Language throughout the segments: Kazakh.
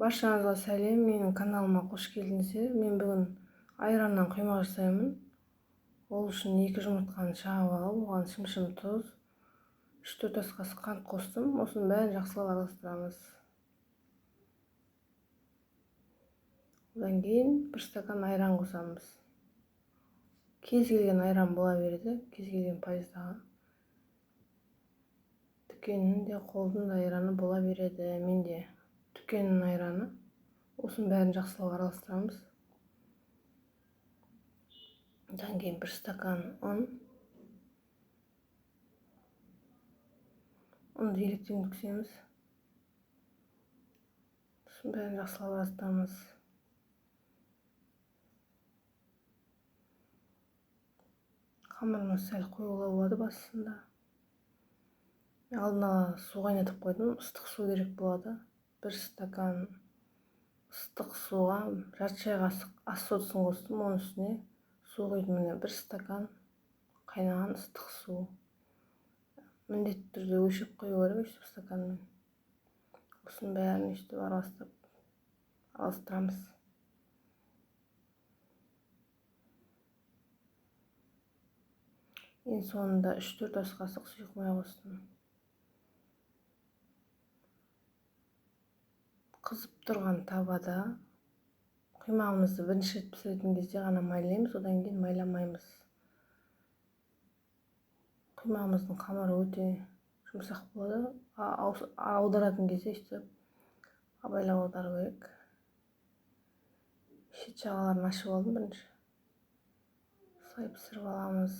Баршаңызға сәлем, менің каналыма қош келдіңіздер. Мен бүгін айраннан құймақ жасаймын. Ол үшін 2 жұмыртқаны шағып алып, оған шымшым тұз, 3-4 ас қасық қант қостым. Осының бәрін жақсылап араластырамыз. Одан кейін 1 стакан айран қосамыз. Кез келген айран бола береді, кез келген пайыздағы. Дүкеннің де, қолдың да айраны бола береді. Менде дүкеннің айраны. Осының бәрін жақсылап араластырамыз. Одан кейін 1 стакан ұн. Ұнды електен өткіземіз. Осының бәрін жақсылап араластырамыз. Қамырымыз сәл қоюлау болады басында. Мен алдын ала су қайнатып қойдым. Ыстық су керек болады. 1 стакан ыстық суға жарты шай қасық ас содасын қостым. Оның үстіне су құйдым. Міне 1 стакан қайнаған ыстық су. Міндетті түрде өлшеп құю керек өйстіп стаканмен. Осының бәрін өйстіп араластырамыз. Ең соңында 3-4 ас қасық сұйық май қостым. Қызып тұрған табада құймағымызды бірінші рет пісіретін кезде ғана майлаймыз, одан кейін майламаймыз. Құймағымыздың қамыры өте жұмсақ болады. Аударатын кезде өйстіп абайлап аудару керек. Шет жағаларын ашып алдым бірінші. Осылай пісіріп аламыз.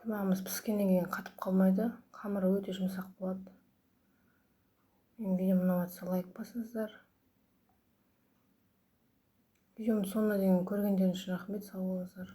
Құймағымыз піскеннен кейін қатып қалмайды, қамыры өте жұмсақ болады. Менің видеом ұнап жатса лайк басыңыздар. Видеомды соңына дейін көргендеріңіз үшін рахмет, сау болыңыздар.